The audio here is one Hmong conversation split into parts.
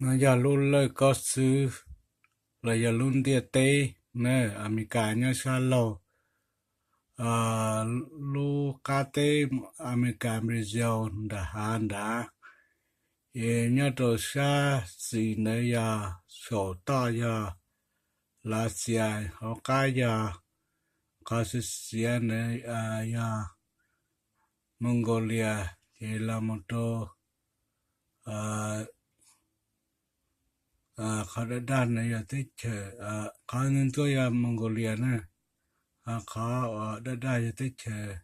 No yog lub lawj kob xwb los yog lub ntiaj teb na. Amelikas nyob sab laug, lub qab teb Amelikas, Brazil nram hav nrad, es nyob rau sab xis ntawd yog saum toj yog Lav Xias, hauv qab yog qhov xiav xiav ntawd yog Mongolia, ces los mus rau qhov daj daj ntawd yog teb chaws, qhov ntxuav ntxuav yog Mongolia na, qhov daj daj yog teb chaws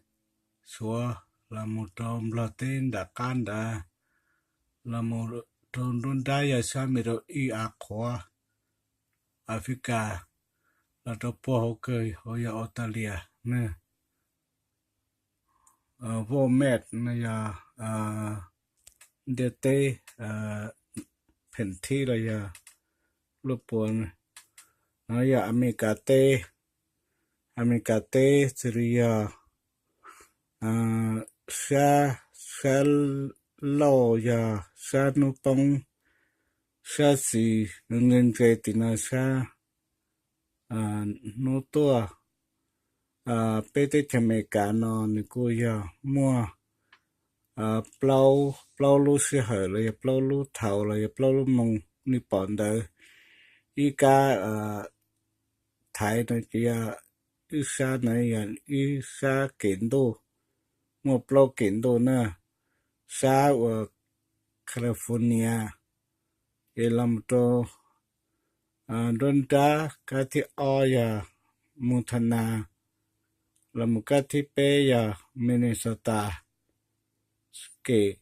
Suav, los mus rau Nplog teb nram qab nrad, los mus rau nruab nrab yog sab Middle East av qhuav, Africa, los rau puag hauv kawg hauv yog Australia na. World map no yog ntiaj teb, pheem thib los yog lub puas, no yog Amelikas teb. Amelikas teb xws li yog sab, sab laug yog sab hnub poob, sab xis ntse ntse tim no sab hnub tuaj. Peb teb chaws Amelikas no nws kuj yog muaj plaub, plaub lub sij hawm los yog plaub lub thaum los yog plaub lub moos nej pom ntawd. Ib kab thaiv no ces yog ib sab na, yog ib sab kem ntuj, muaj plaub kem ntuj na. Sab uas California, es los mus rau nruab nrab kab thib ob yog Montana, los mus kab thib peb yog Minnesota, kem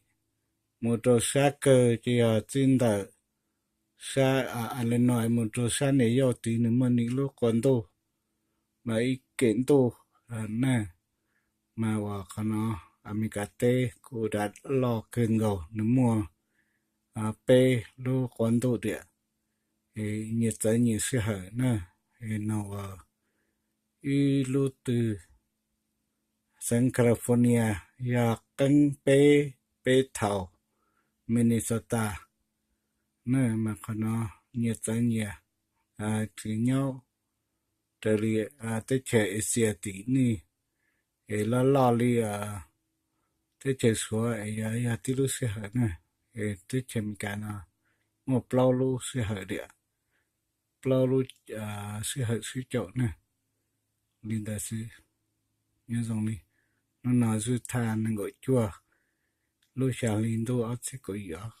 mus rau sab kawg ces yog txij ntawm sab Illinois mus rau sab New York tid nws muaj ib lub qua ntuj, mas ib kem ntuj na. Mas uas qhov no Amelikas teb kuj dav loj kawg nkaus, nws muaj peb lub qua ntuj diam, nyias txawv nyias sij hawm na. No uas ib lub twg, xeev California yog qeeb peb, peb thaum, Minnesota na. Mas qhov no nyias txawv nyias, tsis nyob raws li teb chaws Asia tim nej, es loj loj li teb chaws Suav es yog, yog tib lub sij hawm na. Es teb chaws Amelikas no muaj plaub lub sij hawm diam, plaub lub sij hawm sib caum na. Li ntawd xwb. Nyob zoo li, hnub no xwb thaj nees nkaum cuaj lub xya hli ntuj ob txhiab kaum yim ob.